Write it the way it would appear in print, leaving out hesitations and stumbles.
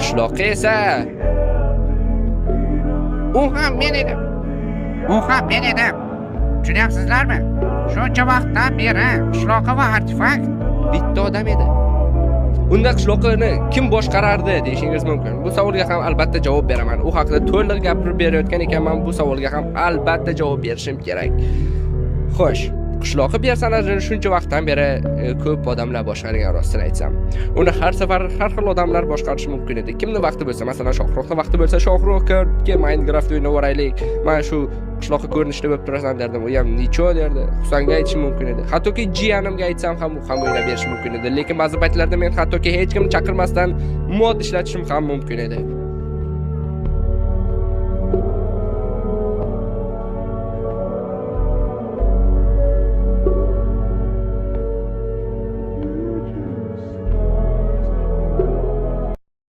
Qishloqqa esa U ham men edim. U ham men edim. Tushunyapsizlarmi? Shuncha vaqtdan beri qishloqqa va artefakt bitta odam edi. Unda qishloqni kim boshqarardi deyishingiz mumkin. Bu savolga ham albatta javob beraman. U haqida to'liq gapirib berayotgan ekanman, bu savolga ham albatta javob berishim kerak. Xo'sh, qishloqi personajini shuncha vaqtdan beri ko'p odamlar boshqargan, rostini aytsam. Uni har safar har xil odamlar boshqarishi mumkin edi. Kimni vaqti bo'lsa, masalan, Shohruxni vaqti bo'lsa, Shohruh ke Minecraft o'ynab yuboraylik. Mana shu qishloqqa ko'rinishda bo'lib turasan derdim. U ham ничё derdi. Husanga aytishim mumkin edi. Hattoki jiyanimga aytsam ham, u ham o'ynab berishi mumkin edi. Lekin ba'zi paytlarda men hattoki hech kimni chaqirmasdan mod ishlatishim ham mumkin edi.